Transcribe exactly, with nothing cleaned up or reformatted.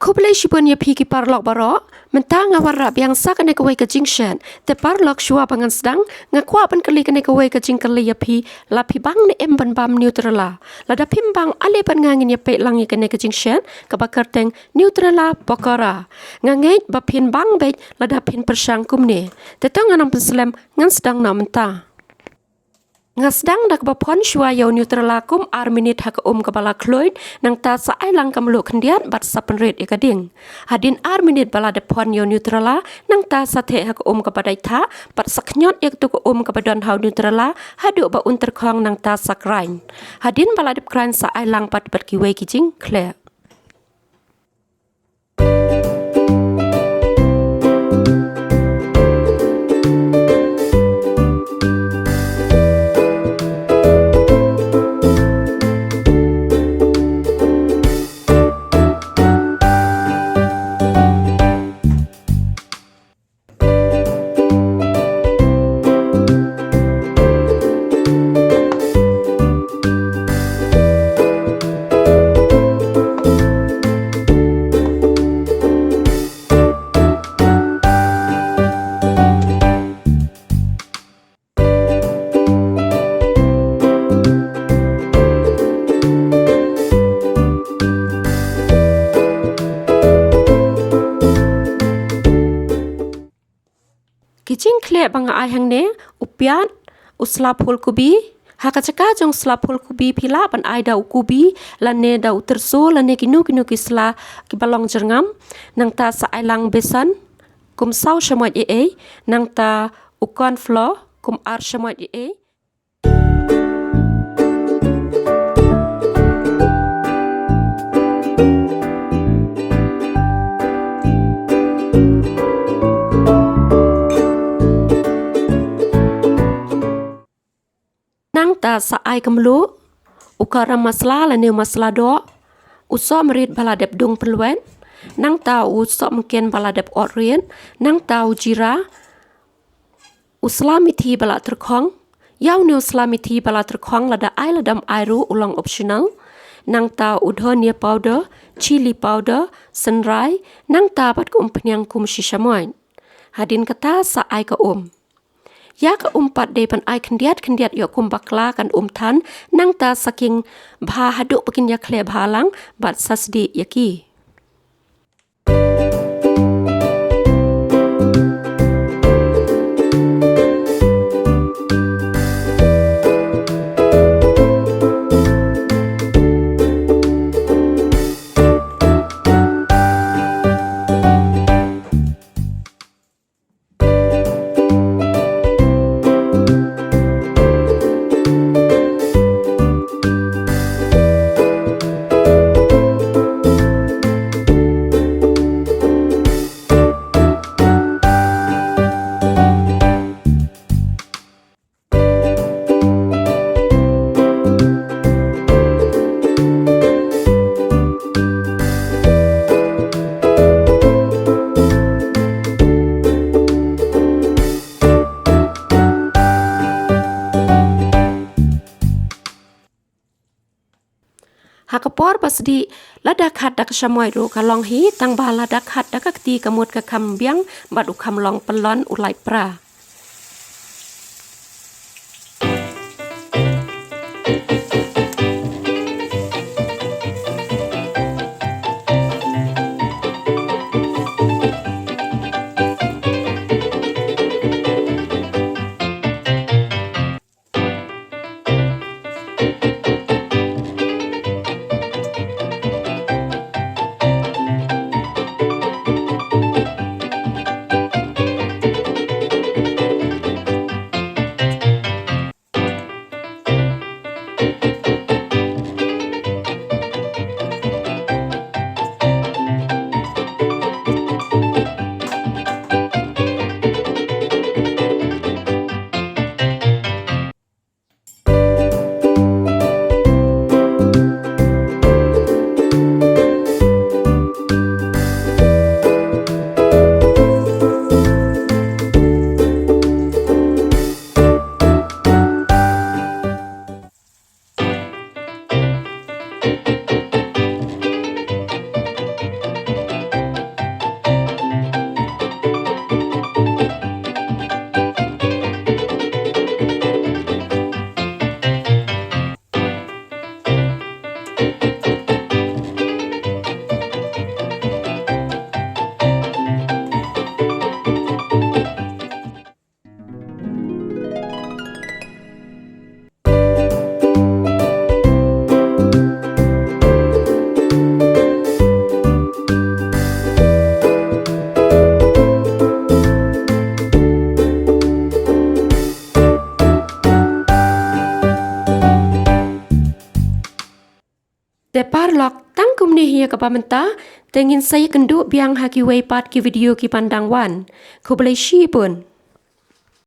Khublei shibun ïa phi ki paralok baroh. Mynta nga wanrah biang sa kane kawei ka jingshet. Te paralok, shuwa ba ngan sdang, nga kwah ban kylli kane kawei ka jingkylli ïa phi, la phi bang ne em ban bam Nutrela? Lada phim bang, ale bad nga ngin ïa peit lang ïa kane ka jingshet kaba kyrteng Nutrela Pakora. Nga ngeit ba phin bang beit lada phin pyrshang kumne. Te to ngan ym pynslem, ngan sdang na mynta. Nga sdang da kaba phon shuwa ïa u Nutrela kum ar minit ha ka um kaba la khluid, nangta sa ai lang ka mluh khyndiat bad sa pynrit ïa ka ding. Hadien ar minit ba la dep phon ïa u Nutrela, nangta sa theh ha ka um kaba dait thah bad sa khñiot ïa katu ka um kaba don ha u Nutrela haduh ba un tyrkhong, nangta sa krain. Hadien ba la dep krain, sa ai lang pat bad kiwei ki jingkhleh. Ki jingkhleh ba nga ai hangne, u piat, u sla phul kubi. Ha ka jaka jong sla phul kubi phi lah ban ai da u kubi, lane da u tyrso, lane kino kino ki sla kiba long jyrngam. Nangta sa ai lang besan kum saw shamoit eiei, nangta u corn flour kum ar shamoit eiei. Nangta sa ai ka mluh, u garam masala lane u masala doh, u soh marit ba la dep dung pynlwet, nangta u soh mynken ba la dep ot riat, nangta u jira, u sla mithi ba la tyrkhong. Ïa une u sla mithi ba la tyrkhong, lada ai lada ym ai ruh u long optional. Nangta u dhania powder, chilli powder, synrai, nangta bad ka umphniang kum shi shamoit. Hadien kata sa ai ka um. Ïa ka um pat dei ban ai khyndiat khyndiat ïoh kum bakla, kan um than, nangta sa king bha haduh ba kin ïakhleh bha lang bad sa sdieh ïa ki. Ha ka por ba sdieh, lada khat da ka shamoit ruh ka long hi, tangba lada khat da ka kti ka mut ka kham biang bad u kham long pyllun u lait pra. Te paralok, tang kumne hi ïa kaba mynta, te ngin sa ïakynduh biang ha kiwei pat ki video ki ban dang wan. Khublei shibun.